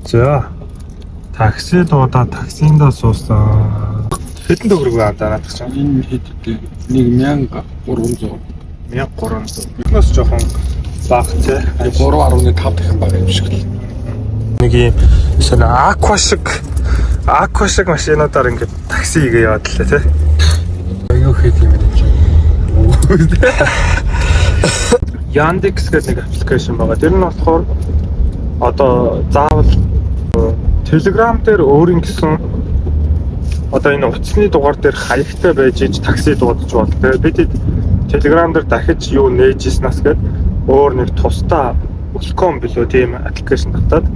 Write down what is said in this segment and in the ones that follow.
За. Такси дуудаа таксиндаа суусан. Хэдэн төгрөг вэ надад чинь? Энэ хэд вэ? 1300. 1300. Эхнээс жоохон бага тий. 3.5 дахин бага юм шиг л. Нэг юм шинэ аква шиг машинуудаар ингээд такси хийгээ яваад лээ тий. Юу хэд юм бэ чи? Yandex гэдэг нэг application байгаа. Тэр нь болохоор одоо заавал Telegram дээр өөрийн гэсэн одоо энэ утасны дугаар дээр хаягтай байж иж такси дуудаж бол тэ. Бид хэд Telegram дээр дахиж юу нээж ирснаас гээд өөр нэг тусдаа Welcome билүү тийм application татаад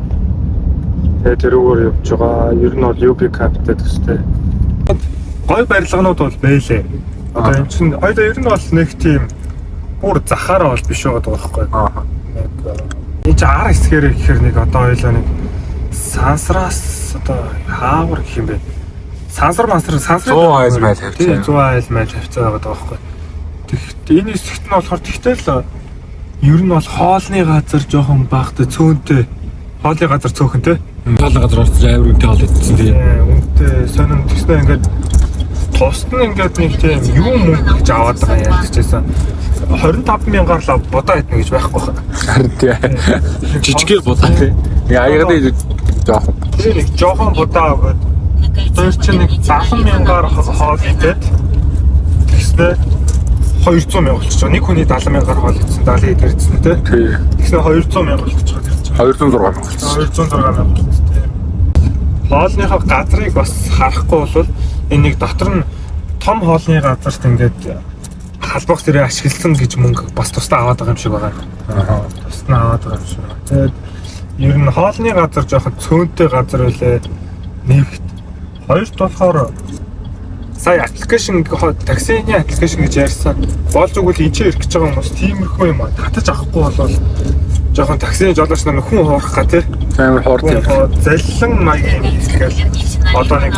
тэгээ тэрүүгээр явж байгаа. Ер нь бол UB Capital төстэй. Гой барилганууд бол бэлээ. Одоо энэ чинь хоёул ер нь бол нэг тийм бүр захаараа бол биш байгаа байхгүй. Аа. Нэг энэ чинь ар хэсгээрээ гэхээр нэг одоо хоёлаа нэг сансраас одоо хаавар гэх юм бэ. Сансар мансар сансар 100 айл майл хавцаа. Тийм 100 айл майл хавцаа байгаа байхгүй. Тэгт энэ хэсэгт нь болохоор тэгтэл ер нь бол хоолны газар жоохон багтай цөөнтэй хоолны газар цөөхөн те. Хоолны газар орсон амар үнэтэй хоол идсэн тийм. Үнэтэй сонин тэгснэ ингээд тусд нь ингээд нэг тийм юм мөнгө гэж аваад байгаа юм ярьчихсан. 25 мянгаар л будаа идэнэ гэж байхгүй байна. Харин тий. Жижиггээр будаа тий. Нэг аягны жоохон. Тэр нэг жоохон будаа өгөөд тэр чинь нэг 70 мянгаар хоол идээд тэгснэ 200 мянга болчих жоох. Нэг хүний 70 мянгаар хоол идсэн 70 идэр идсэн тий. Тий. Тэгснэ 200 мянга болчих жоох тэр чинь. 206 мянга болчихсон. 206 мянга болчих тий. Хоолныхоо газрыг бас харахгүй бол энэ нэг дотор нь том хоолны газарт ингээд халбах зэрэг ашигласан гэж мөнгө бас тусдаа аваад байгаа юм шиг байгаа. Аа. Тусдаа аваад байгаа юм шиг байна. Тэгээд ер нь хоолны газар жоохон цөөнтэй газар байлээ. Нэгт. Хоёрт болохоор сая application таксины application гэж ярьсан. Болж өгвөл энэ ч ирэх гэж байгаа хүмүүс тиймэрхүү юм а татаж авахгүй болвол жоохон таксины жолооч нар хүн хуурах га тий. Амар хурд юм. Заллан маягийн юм хийгээл одоо нэг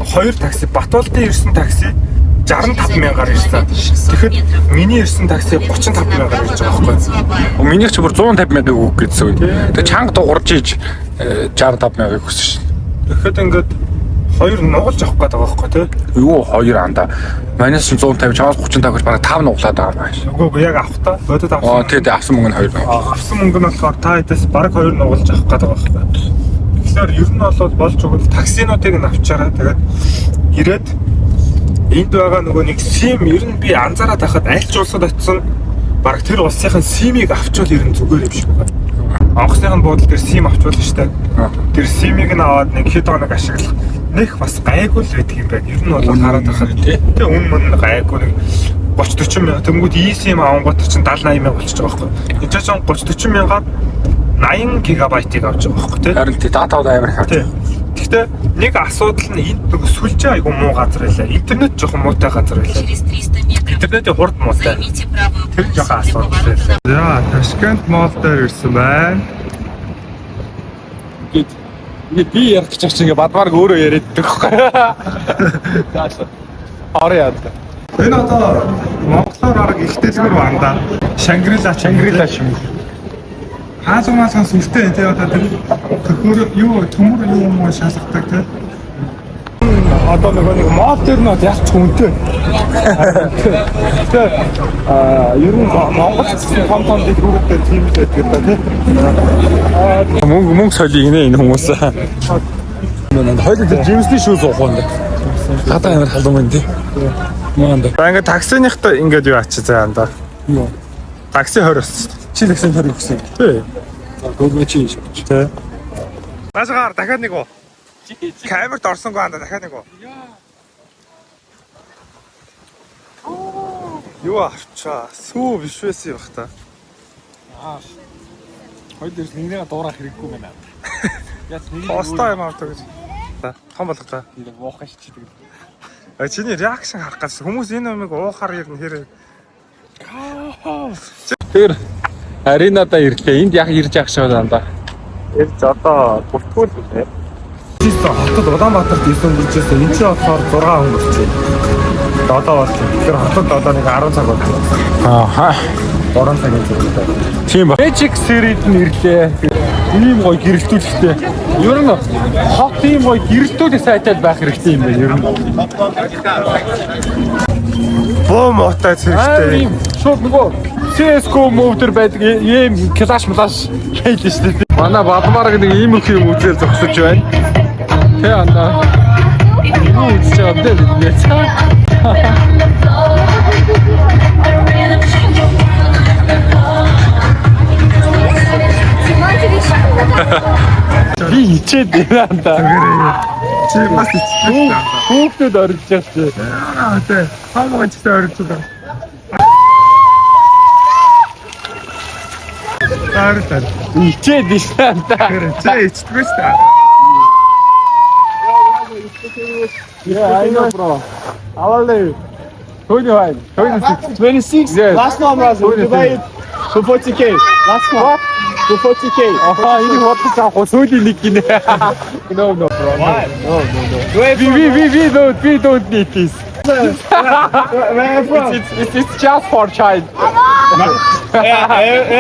хоёр такси Батуулдын ирсэн такси 65 мянгаар ирсэн. Тэгэхэд миний ирсэн такси 35 мянгаар ирж байгаа байхгүй. Минийх ч бүр 150 мянга өгөх гэсэн үг. Тэгээ чанга дуурж иж 65 мянга өгсөн шин. Тэгэхэд ингээд хоёр нугалж авах гээд байгаа байхгүй тий. Юу хоёр андаа. Манайс 150 чамаас 35 гэж бараг 5 нуглаад байгаа юм ааш. Үгүй яг авах та. Бодод авсан. Аа тий тий авсан мөнгө нь 2 мянга. Авсан мөнгө нь болохоор та хэдээс бараг хоёр нугалж авах гээд байгаа байхгүй. Тэгэхээр ер нь бол болж өгвөл таксинуудыг нь авчаараа тэгээд ирээд энд байгаа нөгөө нэг сим ер нь би анзаараад байхад аль ч улсад очисон бараг тэр улсынхын симийг авчвал ер нь зүгээр юм шиг байна. Онгоцныхын буудал дээр сим авчвал штэ. Тэр симийг нь аваад нэг хэд хоног ашиглах нэх бас гайгүй л байдаг юм байна. Ер нь бол хараад байхад тий. Тэ үн мөн гайгүй нэг 30 40 мянга тэнгүүд eSIM авангууд чинь 70 80 мянга болчихж байгаа байхгүй. Энд чинь 30 40 мянгаар 80 гигабайтыг авч байгаа байхгүй тий. Харин тий дата амар их авч. Тий. Гэхдээ нэг асуудал нь энд нөгөө сүлжээ айгу муу газар байлаа. Интернет жоохон муутай газар байлаа. Через 300 метров Интернетийн хурд муутай. займите правую Тэр жоохон полосу для асуудал поворота байлаа. За, Ташкент мол дээр ирсэн байна. Ингээд ингээд би ярих гэж чинь ингээд бадмаар өөрөө яриад байдаг байхгүй. Заашаа. Орё яа. Энэ одоо Монголоор арга их дэлгүүр байна да. Шангрила Шангрила шим. Хаалга маалган сүртэй тий одоо тэр төхөр юу төмөр юу юм уу шалгадаг тий. Одоо нөгөө нэг мол дээр нь бол ялч хүнтэй. Тэгээ а ер нь Монгол гэсэн том том дэлгүүрүүд дээр тийм л байдаг да тий. Мөнгө мөнгө солиё гинэ энэ хүмүүс. Манай хоёул тэр Джеймсний шүү суух юм. Гадаа амар халуун байна тий. Манда. За ингээд таксиныхтай ингээд юу ачи заа анда. Юу? Такси 20 өссөн. Чи таксинд 20 өгсөн. Тий. Гөөмэ чи шүү. Тий. Наашгаар дахиад нэг уу. Камерт орсонгүй анда дахиад нэг уу. Юу авчаа? Сүү биш байсан юм бах та. Аа. Хоёул дээрс нэгнийгээ дуурах хэрэггүй байна. Яаж нэг Постоо юм авдаг гэж. За, том болгож байгаа. нэг уух шиг чи тэгэл. А чиний реакшн харах гэж хүмүүс энэ юмыг уухаар ер нь хэрэг. Тэр аренада ирлээ. Энд яг ирж явах шиг байна да. Ирж одоо бүртгүүл билээ. Чийсэн хотод Улаанбаатарт 9 өнгөрчээсэн. Энд чинь болохоор 6 өнгөрчээ. Одоо болж байна. Тэр хотод одоо нэг 10 цаг болж байна. Ааха. 3 цагийн зураг. Тийм ба. Magic Series нь ирлээ. Ийм гоё гэрэлтүүлэгтэй. Ер нь хот ийм гоё гэрэлтүүлэх сайтай байх хэрэгтэй юм байна ер нь. Буу муутай Аа зэрэгтэй. ийм шууд нөгөө CS:GO move дээр байдаг ийм clash млаш хийлээ шүү дээ. Манай Бадмаар нэг иймэрхүү юм үзэл зогсож байна. Тэ андаа. Юу үзэж байгаа юм бэ бид нэ? Би хичээд байна андаа. Чи бас ичдэг. Хүүхдүүд орилж байгаа чи. Аа тий. Хамаач ч орж байгаа. Таар. Хичээд байна андаа. Чи ичдэггүй шүү дээ. Yeah, I know, bro. How old are you? 25. 26. 26? Yes. Last one, brother. We buy it for 40K. Last one. For 40K. Аа, энийг бодож авах уу? Сүүлийн нэг гинэ. No, no, bro. Why? No, no, no. Where We don't need this. Where are you from? It's just for child. Yeah,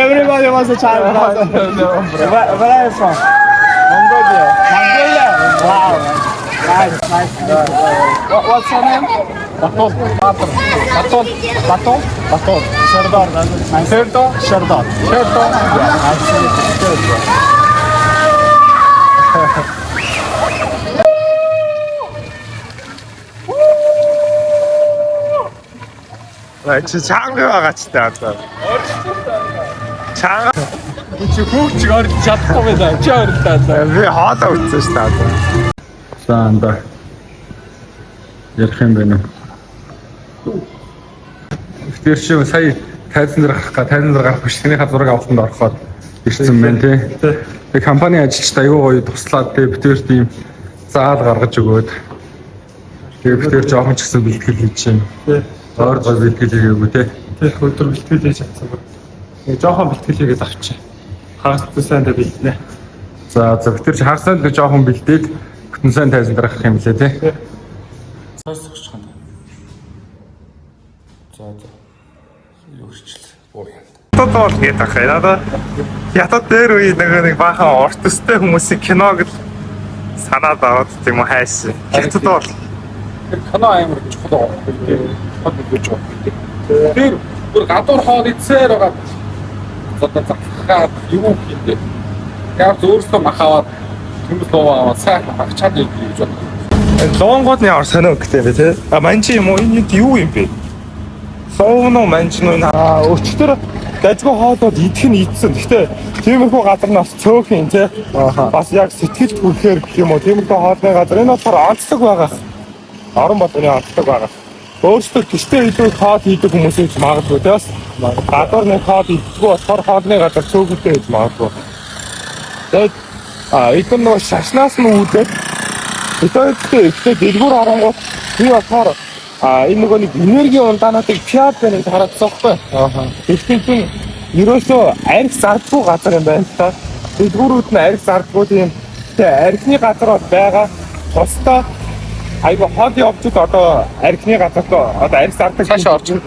everybody wants a child, brother. No, bro. Where are you from? Mongolia. Mongolia? Wow. Nice, nice. What's your name? Батон. Батон. Батон. Батон. Батон. Serdar. Nice. Сердо. Serdar. Сердо. Yeah, nice to meet you. Good, bro. Аа, чи чанга байгаа ч та одоо. Чанга Чи хүүхд чиг орж чадахгүй байна. Чи орилдаа. би хоолоо үзсэн шүү дээ одоо. За анда. Ярих юм байна уу? Тэр шиг сая тайзан дээр гарах га тайзан дээр гарах бичлэгнийхаа зураг авалтанд ороход ирсэн байна тий. Тэгээ компани ажилчид аягүй гоё туслаад тий бид тэр тийм заал гаргаж өгөөд тэгээ бид тэр жоохон ч гэсэн бэлтгэл хийж байна. Ойр гоё бэлтгэл хийгээгүй тий. Тэр өдөр бэлтгэл хийж чадсан ба. Нэг жоохон бэлтгэл хийгээд авчих. Хагас сайн дэ бэлтнэ. За за бид тэр хагас сайн жоохон бэлдээд бүтэн сайн тайзан дээр гарах юм лээ тий. Цаас зогсчих юм. За за. Юу хөрчлээ. Буу юм. Хятад бол гээд ах. Одоо хятад дээр үе нэг баахан урт өстэй хүмүүсийн киног л санаад аваад тийм үү хайсан. Хятад бол Тэр кино амар чухал байгаа байхгүй тий. Чухал мэдээж байгаа байхгүй тий. Тэр бүр гадуур хоол идсээр байгаа. Одоо захгаад юу хийдэ. Яг өөрөөсөө мах аваад төмс луу аваад сайхан махчаад идэх гэж бодлоо. лонгод нь ямар сонио гэдэг юм бэ те? А манжи юм уу? Энэ юу юм бэ? Луун уу манжи нь аа өчтөр дажгүй хоолууд идэх нь идсэн. Гэхдээ тиймэрхүү газар нь бас цөөхөн юм те. Бас яг сэтгэлд хүрэхээр гэх юм уу? Тиймэрхүү хоолны газар энэ болохоор онцлог байгаа. Орон болгоны онцлог байгаа. Өөрсдөө гэртээ илүү их хоол хийдэг хүмүүс гэж магадгүй те бас гадуур нэг хоол иддэггүй болохоор хоолны газар цөөхөнтэй гэж магадгүй. Тэгээд а эдгээр нөгөө шашнаас нь үүдээд Бид ихтэй дэлгүүр оронгууд би болохоор а энэ нөгөө нэг энерги ундаануудыг пиад байна гэж хараадсан байхгүй. Аа. Тэгэхээр чинь ерөөсөө арх зардгүй газар юм байна л та. Дэлгүүрүүд нь арх зардгүй тийм. Гэтэ архины газар бол байгаа. Тусдаа айгу хол явжид одоо архины газарт одоо арх зардаг Цаашаа орж очих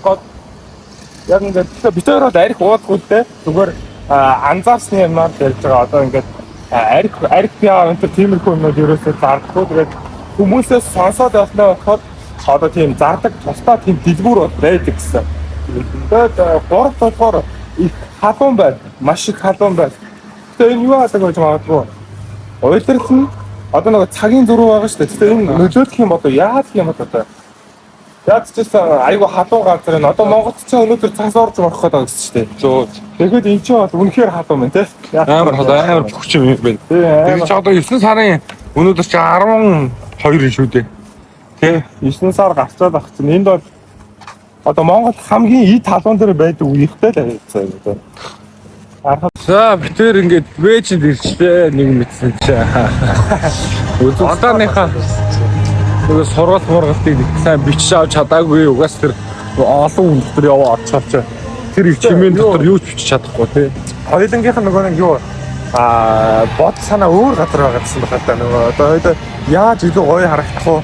гээд яг ингээд тэгэхээр бид хоёр бол арх уудгүй л дээ. Зүгээр анзаарсны юмар ярьж байгаа. Одоо ингээд арх пиа энэ төр тиймэрхүү юмнууд ерөөсөө зардаггүй. Тэгээд хүмүүсээс сонсоод явснаа бодоход одоо тийм зардаг тусдаа тийм дэлгүүр бол байдаг гэсэн. Тэгээд гурав болохоор их халуун байна. Маш их халуун байна. Тэгээд энэ юу яадаг гэж магадгүй. Уйлрал нь одоо нэг цагийн зөрүү байгаа шүү дээ. Тэгээд энэ нөлөөлөх юм болоо яадаг юм бол одоо Яг ч гэсэн айгу халуун газар энэ. Одоо Монголд ч өнөөдөр цас орж орох гэдэг гэсэн шүү дээ. Зөө. Тэгэхэд эн чинь бол үнэхээр халуун байна те. Амар халуун амар бөхч юм байна. Тийм Тэр чи одоо 9 сарын өнөөдөр чи 12 шүү дээ. Тэ. 9 сар гарцаад ах чинь энд бол одоо Монгол хамгийн ид халуун дээр байдаг үеийнхтэй л харагдсан юм одоо. За бид тэр ингээд вэжинд ирчлээ нэг мэдсэн чи. Үзэгсданыхаа нөгөө сургалт мургалтыг нэг сайн бичиж авч чадаагүй угаас тэр олон хүн дотор яваа орчхоор чи тэр их чимээн дотор юу ч бичиж чадахгүй тий. Хоёулангийнх нь нөгөө нэг юу аа бод санаа өөр газар байгаа гэсэн байна та нөгөө одоо хоёул яаж илүү гоё харагдах вэ?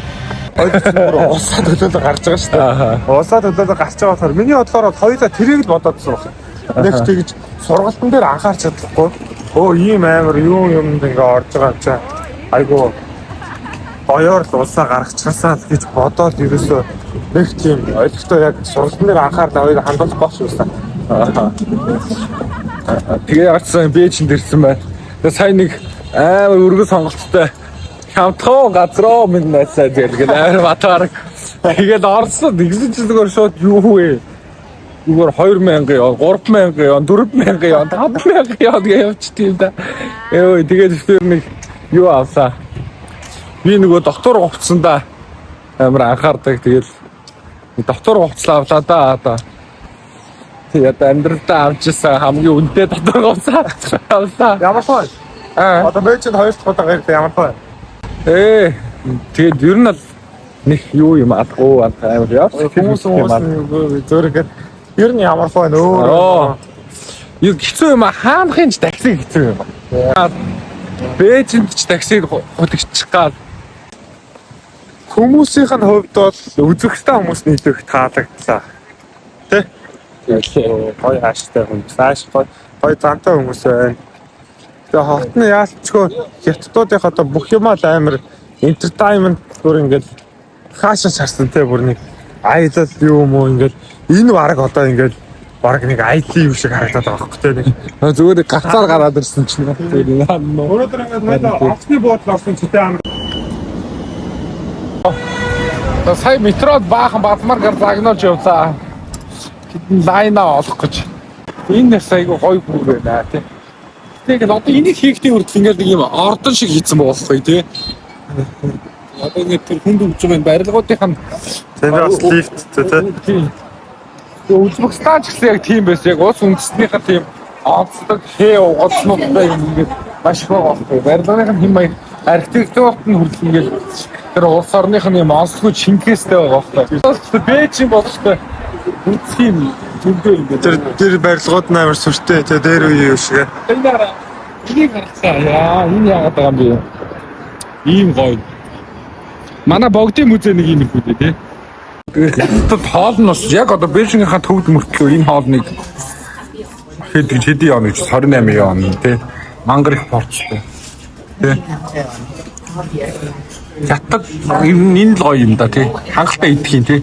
Хоёул бүр улсаа төлөөлө гарч байгаа шүү дээ. Улсаа төлөөлө гарч байгаа болохоор миний бодлоор бол хоёулаа тэрийг л бодоодсон баг. Нэг тэгж сургалтын дээр анхаарч чадахгүй. Өө, ийм амар юм юмд ингээ орж байгаа юм чинь айгу гоёор л улсаа гаргачихсаа л гэж бодоод ерөөсөө нэг тийм ойлгохтой яг сургалтын дээр анхаарал хоёулаа хандуулах байх шүү дээ. Тэгээ яарсан Бээжинд ирсэн байна. Тэгээ сайн нэг амар өргөн сонголттой хамтхан газроо минь найсаа тэгэл амар батараг. Тэгээд орсон. Тэгсэн чинь зүгээр шууд юу вэ? Зүгээр 2000 ён, 3000 ён, 4000 ён, 5000 ён гэж явчихдаг юм да. Өө, тэгээд тэр нэг юу авсаа. Би нөгөө доктор хувцсандаа амар анхаардаг. Тэгэл доктор хувцлаа авлаа да одоо. Тэгээд амьдралдаа авчихсан хамгийн үнэтэй дотор хувцас авлаа. Ямар хой? Аа. Одоо Бээжинд хоёр дахь удаа ирдэ, ямар хой? Тэгээд ер нь бол нэг юу юм алгүй амар яа. Хүмүүс хүмүүс зөөр ингээд ер нь ямар хой нөө. Оо. Юу хэцүү юм а, хаанахын ч такси хэцүү юм а. Бээжинд ч таксиг худагчих гал. Хүмүүсийнх нь хувьд бол үзэгчтэй хүмүүс нь илүү их таалагдлаа. Тэ? Гоё хааштай хүмүүс, ааш гоё гоё зантай хүмүүс байна. Тэгээ хот нь яалчгүй хятадуудынх одоо бүх юмаа л амар entertainment бүр ингээд хаашаа шарсан те, бүр нэг аялал юм уу, ингээд энэ бараг одоо ингээд бараг нэг аялын юм шиг харагдаад байгаа байхгүй те нэг. Зүгээр гацаар гараад ирсэн чинь. Тэгээд наа нөө. Өнөөдөр ингээд манай офсны буудлын орсон ч те амар. За, сая метрод баахан бадмар гар загнуулж явлаа. Тэдэн line аа олох гэж. Энэ нас айгу гоё бүр байна тий. Тэгээд одоо энийг хийхдээ хүртэл ингээд нэг юм ордон шиг хийцэн байгаа байхгүй тий. Одоо ингээд тэр хүнд өгж байгаа энэ барилгуудынх нь Тэр бас лифт те. Тийм. Тэгээ Узбекистан ч гэсэн яг тийм байсан. Яг улс үндэстнийх нь тийм онцлог хээ угалнуудтай юм ингээд маш их байгаа байхгүй. Барилгын нь хэм маяг, архитектурт нь хүртэл ингээд тэр улс орных нь юм онцлог шингээстэй байгаа байхгүй. Бээжин болчтой үндэсний юм зөндөө ингээд Тэр барилгууд нь амар сүртэй те, дээр үе юм шиг. Энэ дараа энийг харцаа. Яа, энэ яагаад байгаа юм бэ? Ийм гоё. Манай богдын музей нэг юм их үү те. Хятад хоол нь бас яг одоо Бээжингийнхаа төвд мөртлөө энэ хоолныг хэд гэж хэдэн ён гэж 28 ён тий. Мангар их порцтой. Тий. Хятад энэ л гоё юм да тий. Хангалттай идэх юм тий.